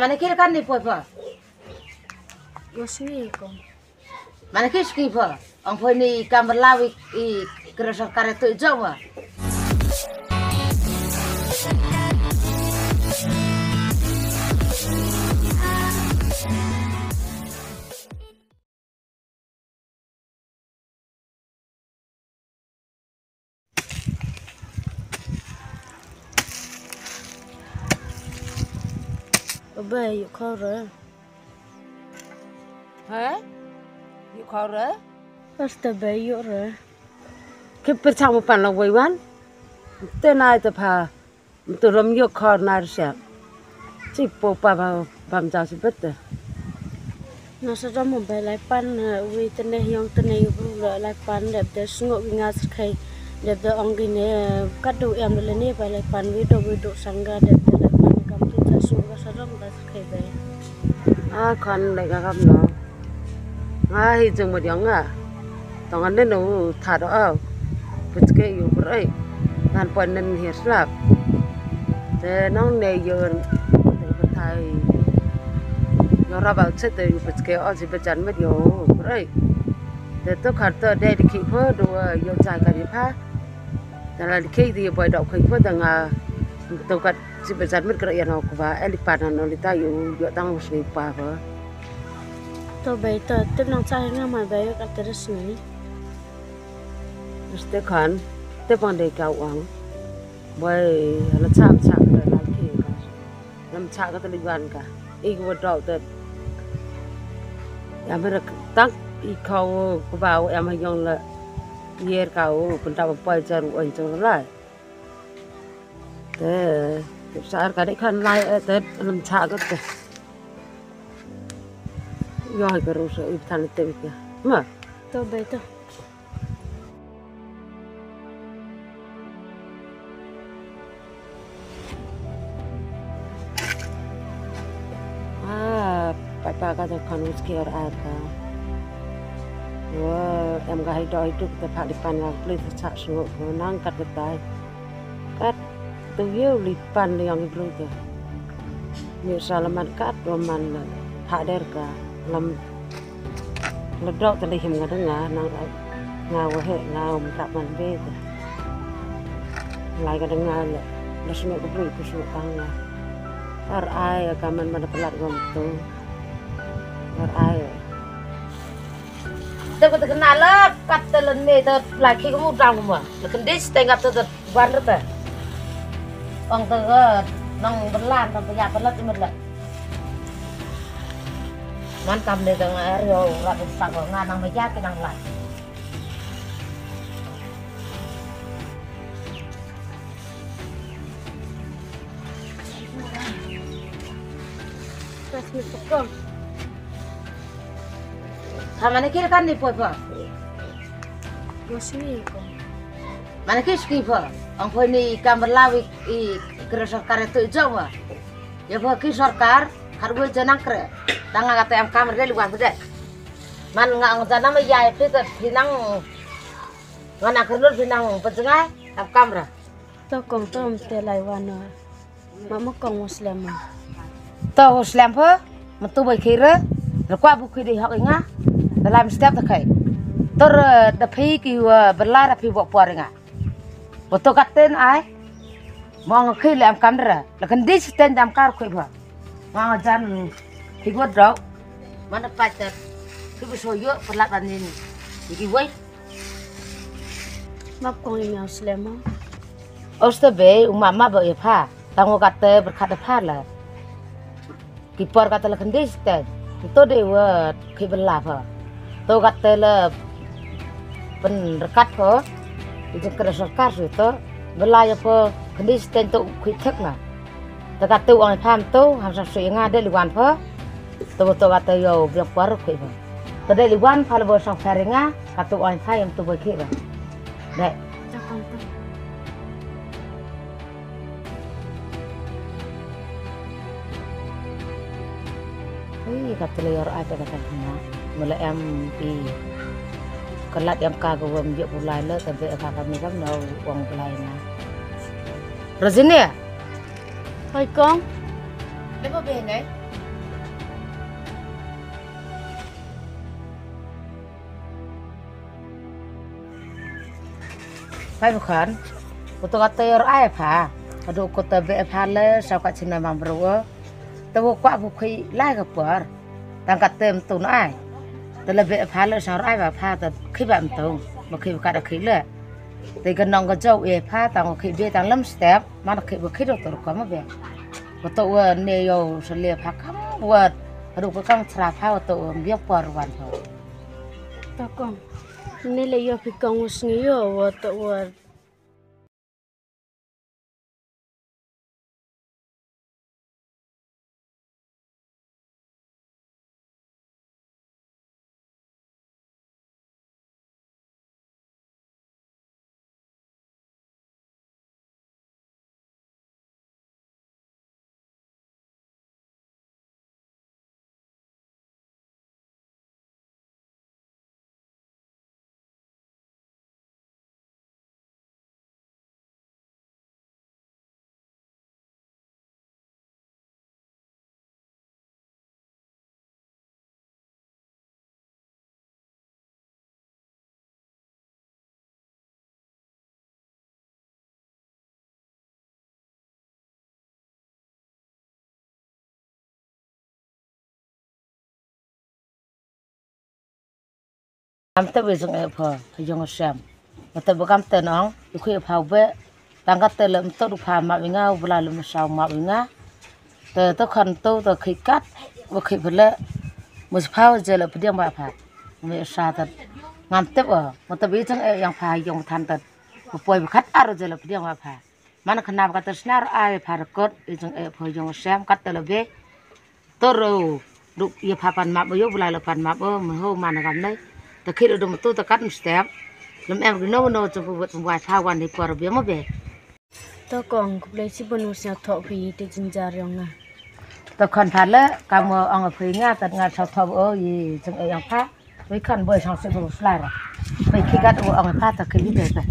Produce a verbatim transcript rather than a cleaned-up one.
Mane ki kan ni poi poi. Yo sngi kong. Mane ki sngi poi. Ong poi ni kam berlawi i kre sorkar tu jong wa. Obe yu khore. He? Yu khore? Asta be yu re. Ke perchang mu pan la wei wan. Te nai te pha. Mtu rom yok khor nar siap. Chi po pa ba bam jao si bet te. Na sa rom mo bai lai pan, eh, wi tene yong tene yu bru la lai pan dep de sngo wi nga skhai. Dep de ong gi ne, eh, kat du em le ne bai lai pan wi do wi do sangga dep de lai pan kam tu sa sngo ka sa rom ka skhai bai. A khon lai ka kam no. Nga hi jong mo diang nga. Tong an ne no tha do au. Putke yu brai. Ngan pon nen hiar slap. Te nong ne yu te pathai. Yu rap au chet te yu putke o si bejan met yu brai. Te to khat to de dikhi pho do yu jai ka ri pha. Te la dikhi di boi dok khui pho da nga. To kat si bejan met kra ya no kuba eli pan no li ta yu yu tang si pa pho. To bai to te nong cha nga ma bai ka te res ni. Mesti kan, te pang dei ka wang. Boy, la cham cham ka la ki ka. Lam cha ka te li wan ka. Ik wa dau te. Ya mera tak i kau ku bau ya ma yong la. Yer kau pun ta pa jar u an jong lai. Te, te sa ka dei kan lai, eh, te lam cha ka te. Yo ka ru sa i tan te ka. Ma. To bai to. Ah, papa ka da kan us ki ar ar ka. Wa, em ka hai doi duk te pha di pan ka pli te cha sngo ko nang kat betai. Kat tu yeu li pan li yang bru te. Ni salaman kat do man la pha der ka lam. Ledok te lehim nga dang nga nang ai. Nga wahe nga um tak man be te. Lai ka dang nga le. Le sunu ke beri ku sunu tang nga. Ar ai ka man man pelat gom tu. Ar ai. Te ku te kenal le kat te len me te laki ku mu dang ku ma. Le kendis te ngat te te ban te. Ong te ke nang berlan te ya pelat met le. Man kam ne dang er yo rat sak nga nang meja ki nang lai. Pas ni pokok. Ha mane kira kan ni poi poi. Bos ni ko. Mane ki ski poi. Ong poi ni kam berlawi i kira sorkar tu jong wa. Ya poi ki sorkar. Khat wei janang kre. Tang nga kata em kam re luan bede. Man nga ong janang ma yai phi te phi nang nga nang kre lut phi nang pejngai em kam ra. To kong to mte lai wan no. Ma ma kong wa slem ma. To wa slem pho. Ma tu bai khire. Rekwa bu khide hok inga. Dalam step ta khai. Tor da phi ki wa bela da phi bok por inga. Wa to katen ai. Mong khi le am kam dra. La kan di sten dam kar khu ba. Mong jan khi go dro. Mana pacha. Khi bu so yo pelat anin. Iki wai. Map kong email slema. Osta be uma ma ba ya pha. Tango kata berkat pha la. Ki por kata la khyndiat stet. To de wa khi bela pha. To kata la pynrekat pha. Ki jingkyrkhu sorkar su to. Bela ya pha khyndiat stet to khi thek na. Ta kata u ong pha to ham sa sui nga de liwan pha. To to kata yo biang por khi pha. Ta de liwan pha la bo sa fer nga kata u ong pha yam to bo khi pha. De. Hei, ka tele yor ai ka kata kena. Mula em i kalat em ka ka wam je bulai le ka be ka ka mi kam no wang bulai na. Rosine. Hoi kong. Lebo be ne. Pai bukhan. Ko to kata yor ai pha. Ado ko to be pha le sa ka china mam bro. To ko kwa bu khi lai ka por. Tang kata em tu na ai. To le be pha le sa ai ba pha to khi ba em tu. Ma khi ka da khi le. Te ka nong ka jau e pha tang khi be tang lem step. Man khi bu khi do to ko ma be. Ko to wa ne yo sa le pha kam wa. Ado ko kang chra pha wa to wa biang por wan pha. To kong. Ne le yo phi kong us ngi yo wa to wa. Am te wi jong e pho, jong sem. Mata ba kam te nong, u khi pha u be, tang ka te le mto du pha ma wi nga, u bla le msaw ma wi nga. Te to khan to to khi kat, u khi pha le, mus pha u je le pdiang ba pha. Me sa te, ngam te o, mata ba jong e yang pha, jong than te, u poi ba khat ar u je le pdiang ba pha. Man khana ba ka te snar ai pha rekot, jong e pho jong sem, kat te le be. Toro duk ye pha pan map yo, bla le pan map o, me ho man gam nei. Ta khit dum tu ta kat mstep. Lem em no no chung pu wet wai pha wan hi por be mo be. To kong, kublai si bun u sia thok phi te jinjar yong nga. To khan pha le, ka mo ong phi nga, tat nga sa thok o, yi jeng e yang pha. Wi khan boi sang se bu slar. Wi khi kat u ong pha ta khi bi te.